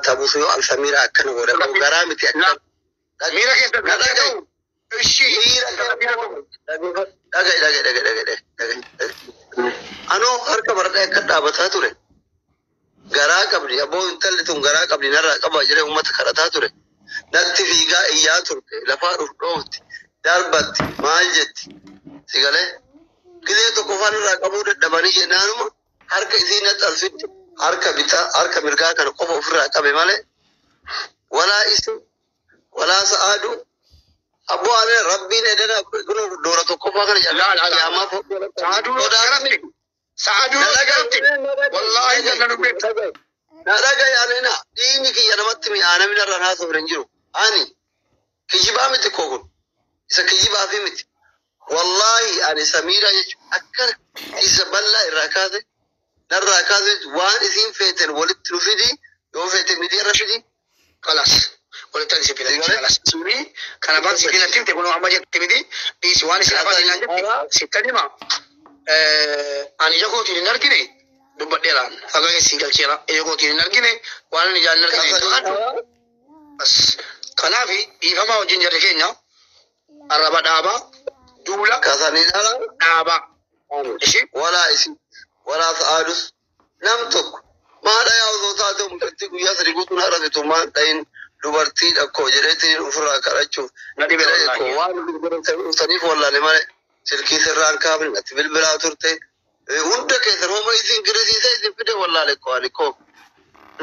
natti habuusu yoo Alsamiira akkana godhe garaa miti akkana. Miira keessa Na dhaga'i. Ishii. Miira dhaga'i dhaga'i dhaga'i dhaga'i dhaga'i. Anoo harka baradhee akka dhaabataa ture. Garaa qabdi abboo intalli tun garaa qabdi narraa qaba jedhee uummata kadhataa ture. Natti fiigaa iyyaa turte lafaa dhuf dhoofti darbatti maal jetti si galee gizee tokko afaan irraa qabuu dadhabanii jennaanuma harka isii natti alfitti harka bitaa harka mirgaa kana qofa ofirraa qabe malee walaa isi walaa sa'aadu abboo ani rabbiin edana kun doora tokkoffaa kana Laa, laa, laa. jaamaa Sa'aduu garatti. Sa'aduu garatti. Wallaahi janna dubbeetta. Na dhaga'i anina dhiigni kiyya namatti mi'aa namni narra naasoo hin jiru. Ani kijibaa miti koo kun isa kijibaa fi miti. Wallaahi ani Samiiraa jechuun akka isa bal'aa irraa kaase narraa kaase waan isiin feeten walitti nu fidi yoo feete miidiyaarra fidi. Kalas. Walitti ani si filan. Kalas. Suni kana baan si filan timte kun amma jette miti. Dhiisi waan isin afaan hin jette sittan hima. Ani ija kootiin hin argine dubbadheeraan. Haga keessi galcheera. Ija kootiin hin argine waan ani ijaan hin argine hin to'adhu. Bas. Kanaaf dhiifamaa wajjin jarri keenya arraba dhaabaa duula Kaasanii dhala dhaabaa. Ishii walaa isin walaa sa'aadus nam tokko maadha yaa osoo taate mucattii guyyaa sadi guutuu na arrasitu maan dhayin dubartii dhakkoo jedheetiin ofirraa kadhachuuf na dhibe wallaahi. waan dhuftaniif wallaale malee silkii sirraan kaafne natti bilbilaa turte hunda keessan hooma isin girisiisa isin fide wallaale koo ani koo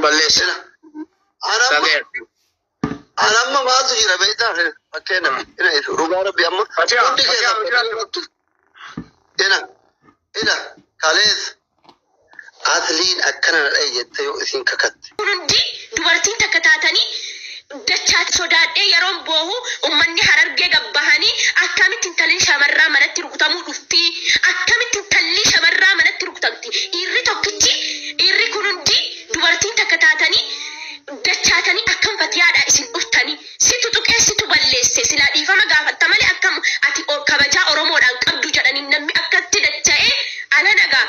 Balleessina. anamma anamma maaltu jira beektaa fakkeenyaaf ina isu dhugaa rabbi amma Fatiha, hundi Fatiha, keessan ina ina kaleessa atliin akkana na dhaye jette yoo isin kakatte. Kun hundi dubartiin takka taatanii dachaa sodaadhee yeroon boohu uummanni harargee gabbahanii akkamitti intalli shamarraa manatti rukutamuu dhufti akkamitti intalli shamarraa manatti rukutamti dhiirri tokkichi dhiirri kun hundi dubartiin takka taatanii dachaatanii akkam fatiyaadha isin dhuftanii situ tuqee situ balleesse silaa dhiifama gaafatta malee akkam ati kabajaa oromoodhaan qabdu jedhanii namni akkatti dacha'ee ala nagaa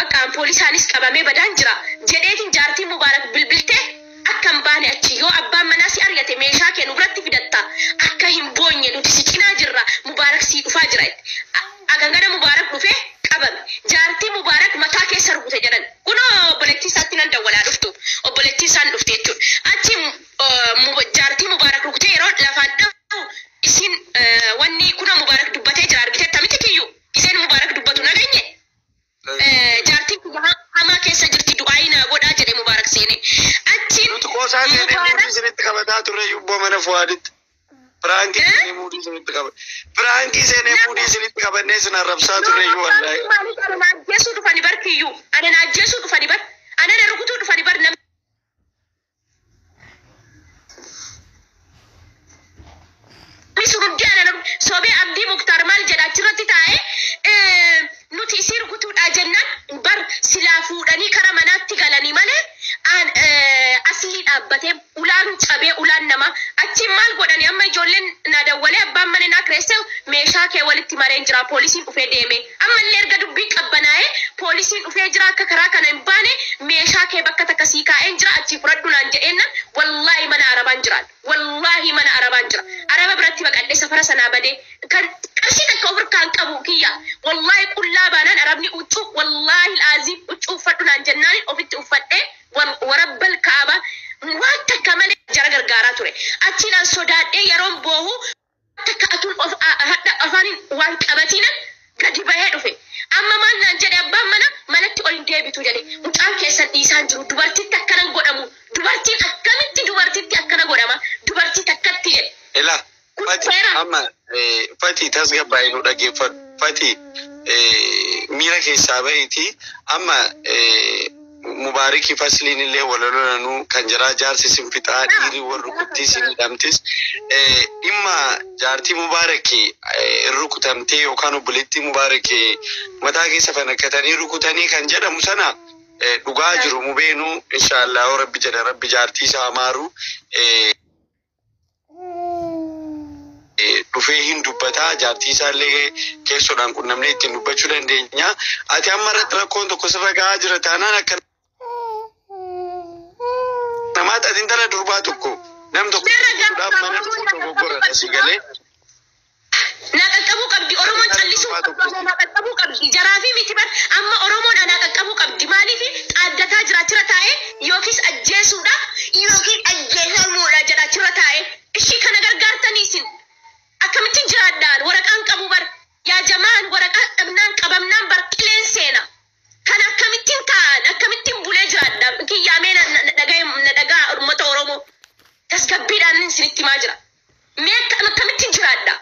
bakka poolisaanis qabamee badaan jira jedheetiin jaartiin mubaarak bilbiltee akka hin baane achi yoo abbaan manaa si argate meeshaa kee nu biratti fidatta akka hin boonye nuti si cinaa jirra mubaarak sii dhufaa jira agangana mubaarak dhufee qabame jaartii mubaarak mataa keessa rukute jedhan kunoo obboleettii isaatti nan dawwalaa dhuftu obboleettii isaan dhufte jechuudha achi jaartii mubaarak rukutee yeroo lafaan dhahu isin wanni kuna mubaarak dubbatee jira argiteetta miti kiyyuu iseen mubaarak dubbatu naganye jaartiin kiyya hamaa keessa jirti du'aa naa godhaa jedhe mubaarak seene achiin Nuti qoosaa seenee Mubaarak muudii isinitti qabataa turre yubboo mana Fuwaaditti. Piraankii Eh? seenee muudii isinitti qaba. Piraankii seenee muudii isinitti qabannee isin arrabsaa turre iyyuu wallaahi. Maaliif ana na ajjeesuu dhufani bar kiyyuu ana na ajjeesuu dhufani bar ana na rukutuu dhufani bar namni sun hundi ana na sobee Abdii Muktaar maal jedha achirratti taa'ee nuti isii rukutuudha jennaan bar silaa fuudhanii kara manaatti galanii malee an aslii dhaabbatee ulaan cabee ulaan nama achiin maal godhani amma ijoolleen na dawwalee abbaan mana naa kireesse meeshaa kee walitti mareen jira poolisiin dhufee deeme ammallee erga dubbiin qabbanaa'ee poolisiin dhufee jira akka karaa kana hin baane meeshaa kee bakka takka sii kaa'een jira achii fudhadhu naan jedheenna wallaahi mana arabaan jiraan wallaahi mana arabaan jira araba biratti baqadhee safara sanaa badee kan qarshii takka of harkaan qabu kiyya wallaahi qullaa baanaan arabni huccuu wallaahi laaziim huccuu uffadhu naan jennaan ofitti uffadhee warabbal kaaba waan takka malee jara gargaaraa ture achiin an sodaadhee yeroon boohu takka atuun of hadha afaaniin waan qabatiinan gadi bahee dhufe amma maal naan jedhe abbaan mana manatti ol hin deebitu jedhe mucaan keessan dhiisaan jiru dubartitti akkanan godhamu dubartiin akkamitti dubartitti akkana godhama dubartii takkatti jedhe Ilaa kun Fati seera amma Fati tasgabbaa'ee nu dhaggeeffadhu. Fati miira keessaa bahiiti amma Mubaarikii Fasliin illee wal lolanuu kan jaraa jaarsi sin fixaa dhiirri wal rukuttii sin hidhamtis dhimma jaartii Mubaarakii rukutamtee yookaan obboleettii Mubaarakii mataa keessa fanakkatanii rukutanii kan jedhamu sana dhugaa jiru mubeenuu inshaallah yoo rabbi jedha rabbi jaartii isaa maaru dhufee hin dubbataa jaartii isaallee keessoodhaan qunnamnee ittiin dubbachuu dandeenya. Ati amma irratti rakkoon tokko sirra gahaa jira taanaan akka namaatti Ati intala durbaa tokko nam tokko Narra fuudhaaf mana dhufu dogoggoradha si galee. Na qaqqabuu qabdi. Oromoon callisuu qabdu. Na qaqqabuu qabdi. Jaraa fi miti bar amma Oromoon ana qaqqabuu qabdi. Maaliif xaaddataa jira achirra taa'ee yookiis ajjeesuudha yookiin ajjeefamuudha jedha achirra taa'ee. Ishii kana gargaartanii isin akkamitti jiraadhaan waraqaan qabu bar yaa jamaan waraqaa dhabnaan qabamnaan bar qileen seena. Kan akkamittiin taa'an akkamittiin bulee jiraadha. Kiyyaamee na dhagaa uummata Oromoo. Tasgabbiidhaan isinitti himaa jira. Mee akkamittiin jiraadha?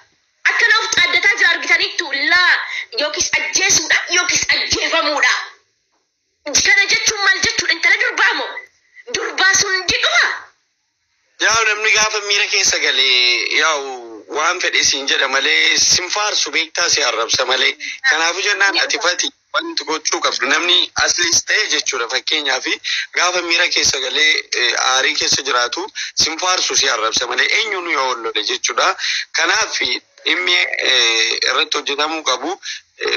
Akkana of xaaddataa jira argitaniittu laa yookiis ajjeesuudha yookiis ajjeefamuudha. Kana jechuun maal jechuudha? Intala durbaa moo? Durbaa sun jedhuma. Yaa'u namni gaafa miira keessa galee yaa'u waan fedhe siin jedha malee sin faarsu beektaa si arrabsa malee. Kanaafuu jennaan ati fati wanti gochuu qabdu namni asliis ta'e jechuudha fakkeenyaaf gaafa miira keessa galee aarii keessa jiraatu sin faarsu si arrabsa malee eenyuun yoo hollole jechuudha. Kanaaf dhimmi irratti hojjetamuu qabu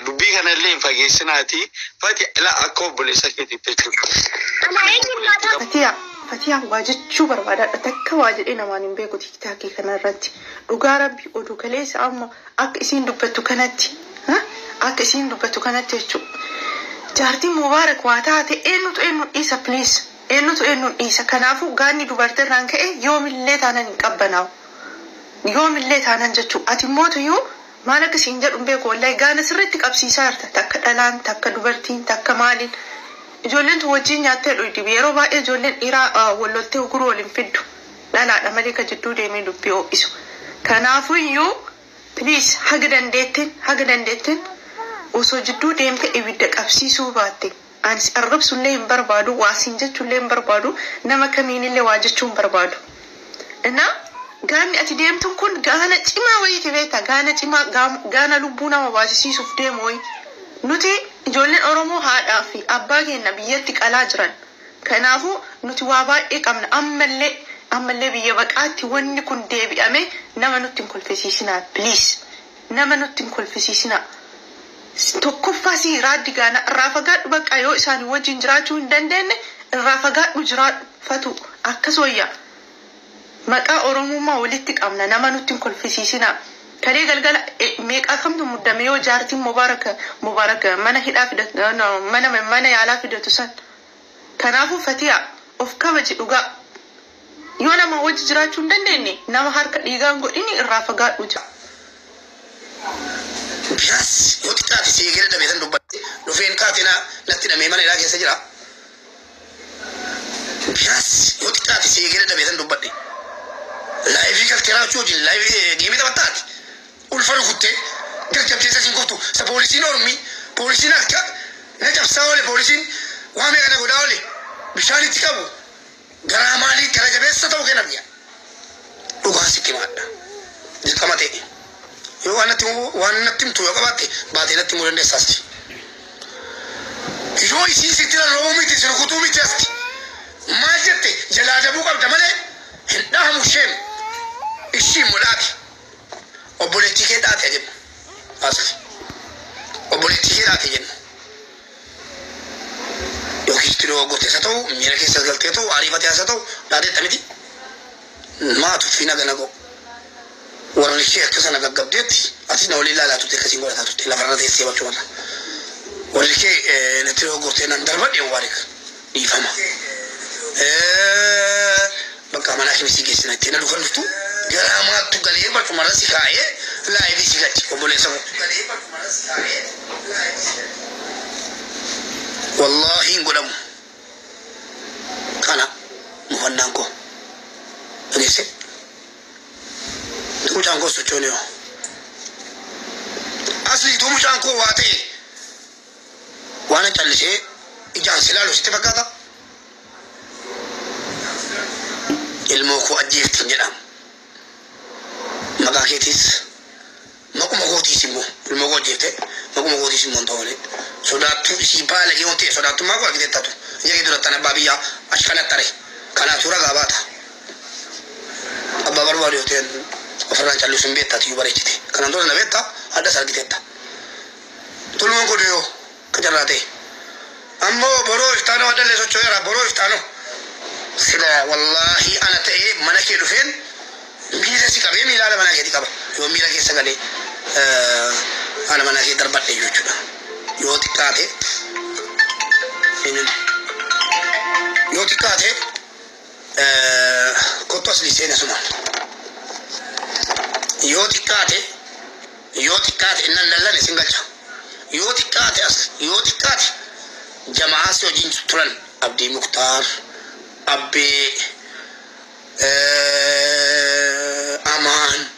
dubbii kanallee hin fageessinaati. Fati ila akka obboleessa keetiitti jechuudha. Ana eenyuun maataa Fatiyaa, Fatiyaa waa jechuu barbaadaadha. Takka waa jedhee namaan hin beeku tiktaakii kanarratti. Dhugaa rabbi oduu kaleessa amma akka isiin dubbattu kanatti. Ha? Akka isiin dubbattu kanatti jechuudha. Jaartiin Mubaarak waa taate eenyutu eenyuun dhiisa please. Eenyutu eenyuun dhiisa. Kanaafuu gaanni dubartiirraan ka'e yoomillee taanan hin qabbanaa'u. Yoomillee taanan jechuudha. Ati mootuyyuu maal akka isiin jedhu hin beeku wallahi gaana sirriitti qabsiisaa jirta. Takka dhalaan, takka dubartiin, takka maaliin. Ijoolleen tun wajjin nyaattee dhugdi. Yeroo baay'ee ijoolleen dhiiraa wal loltee guruu waliin fiddu. Dhalaadha malee ka jidduu deemee dubbii ho'isu. Kanaafuyyuu please haga dandeettiin osoo jidduu deemte ibidda qabsiisuu baatte. Ani si arrabsullee hin barbaadu, waa siin jechuullee hin barbaadu, nama kamiinillee waa jechuu hin barbaadu. እና gaanni ati deemtuun kun gaana cimaa wayiiti beektaa gaana cimaa gaana lubbuu nama baasisiisuuf deemu wayi. Nuti ijoolleen Oromoo haadhaa fi abbaa keenya biyyatti qalaa jiran. Kanaafuu nuti waa baay'ee qabna ammallee biyya baqaatti wanni kun deebi'ame nama nutti hin kolfisiisinaa please nama nutti hin kolfisiisinaa. Tokkoffaa si raaddi gaana irraa fagaadhu bakka yoo isaan wajjin jiraachuu hin dandeenye irraa fagaadhu jiraadhu fatu akkas wayyaa. Maqaa Oromummaa walitti qabna nama nutti hin kolfisiisinaa. Kalee galgala meeqaa kamtu muddame yoo jaartiin Mubaarak mana hidhaa fidatu no, mana yaalaa fidatu san. Kanaafuu Fatiyaa of kabaji dhugaa. Yoo nama wajji jiraachuu hin dandeenye nama harka dhiigaan godhini irraa fagaadhu jira. Biyaas yoo xiqqaate si eegale dhabee san dubbatte dhufeen kaate na natti dhamee mana hidhaa keessa jira. Biyaas yoo xiqqaate si eegale dhabee san dubbadhe. Live galtee raachuu wajjin live game taphattaati. Ulfa rukuttee garjabteessa siin koftu sa poolisiin ormi poolisiin akka na cabsaa oole poolisiin waa meeqa na godhaa oole bishaan itti qabu garaa maalii gara jabeessa ta'uu kenna biyya. Dhugaa sitti maadha. Dirqama ta'e. Yoo waan natti himtu yoo qabaatte baatee natti himuu dandeessaasti. Yoo isiin sitti rarra'uu miti si rukutuu miti asti. Maal jette jalaa dabuu qabda malee hin dhahamu isheen. Ishii immoo dhaati. Obboleettii kee dhaate jennu. Asli. Obboleettii kee dhaate jennu. Yookiin itti dogoggortees haa ta'u miira keessas galtee ta'u ariifatee haa ta'u dhaateetta miti. Maa tuffii naga nagoo. Warri ishee akka sana gaggabdeetti atis na waliin ilaalaa turte akkasiin godhataa turte lafarra teessee bachumarra. Warri kee natti dogoggortee nan darbadhe Mubaarak dhiifama. Bakka mana kimisii geessina ittiin na dukan dhuftu garaa maattu galee bachumarra si kaa'ee live si galche obboleessa koo. Wallaahi hin godhamu. Kana mufannaan koo. Dhageesse. Mucaan koo sochoone yoo. Asli tuu mucaan koo waa ta'e waan callisee ijaan si ilaalu sitti fakkaata. Ilmoo koo ajjeeftin jedhama. Maqaa keetiis maquma kootiis immoo ilmoo koo ajjeefte maquma kootiis immoo hin ta'u malee. Sodaattuu isii baalagee waan ta'e sodaattummaa koo argitee taatu. Ija kee duratti abbaa biyyaa ashkalattare. Kanaafuu ragaa baata. Abbaa barbaadu yoo ta'e ofirraan callisuu hin beektaa tiyyuu bareechite. Kanaan dura na beektaa addas argiteetta. Tulluun kun yoo qacarraa ta'e. Ammoo boroo iftaanoo adallee socho'eera boroo iftaanoo. Sila wallaahi ana ta'ee mana kee dhufeen miila si qabee miila haadha manaa keetii qaba. Yoo miila keessa galee haadha manaa kee darbadhe jechuudha. Yoo xiqqaate yoo xiqqaate kottu asli seena sumaan. Yoo xiqqaate yoo xiqqaate innan dallane sin galcha. Yoo xiqqaate as yoo xiqqaate jamaa si wajjin turan Abdii Muktaar Abbee Amaan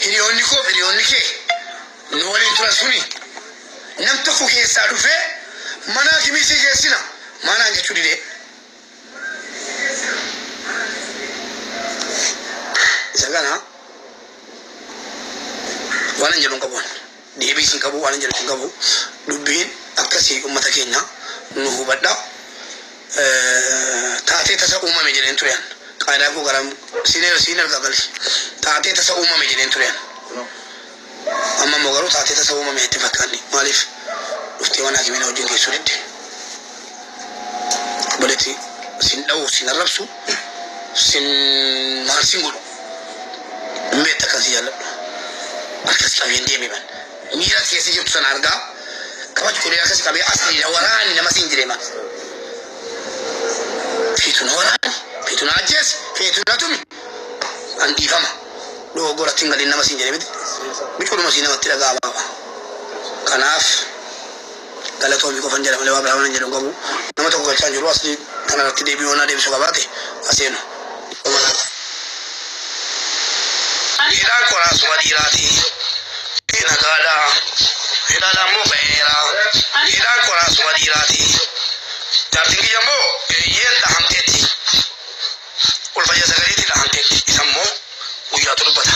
hiriyoonni koo hiriyoonni kee nu waliin turan suni nam tokko keessaa dhufee mana hakimii sii geessina maanaan jechuu didee. Isa kana waan hin jedhu hin qabu. Deebii hin qabu waan hin jedhu hin qabu. Dubbiin akkasii uummata keenya nu hubadha. Taatee tasa uumame jedheen tureen. Qaayidaa koo gara siin erga gali. Taatee tasa uumame jedheen tureen. Amma immoo garuu taatee tasa uumame itti fakkaanni. Maaliif dhuftee waan hakimina wajjin geessuu didde. Obboleetti sin dha'u sin arrabsu sin maal sin godhu. Hin beekta akkasii jaalladhu. Akkas qabeen deeme ban. Miira keessa jirtu sana argaa kabaju godhee akkas qabee asli na waraani nama siin jedhee man. Feetu na waraani, feetu na ajjeesi, feetu na tumi. An dhiifama. Dogoggoratti hin galin nama siin jedhee miti. Biqiluma sii namatti dhaga'ama. Kanaaf galatoomii qofan jedha malee waa biraa waan hin jedhu hin qabu. Nama tokko galchaa hin jiru asli kanarratti deebii waan deebisuu qabaate aseenu. Hidhaan qoraasuma dhiiraati. Nagaadha. Hidhaan ammoo ba'eera. Hidhaan qoraasuma dhiiraati. Jaartiin kiyya immoo eeyyeen dhahamteetti. Ulfa sagaleetti dhahamteetti. Isa immoo guyyaatu dubbata.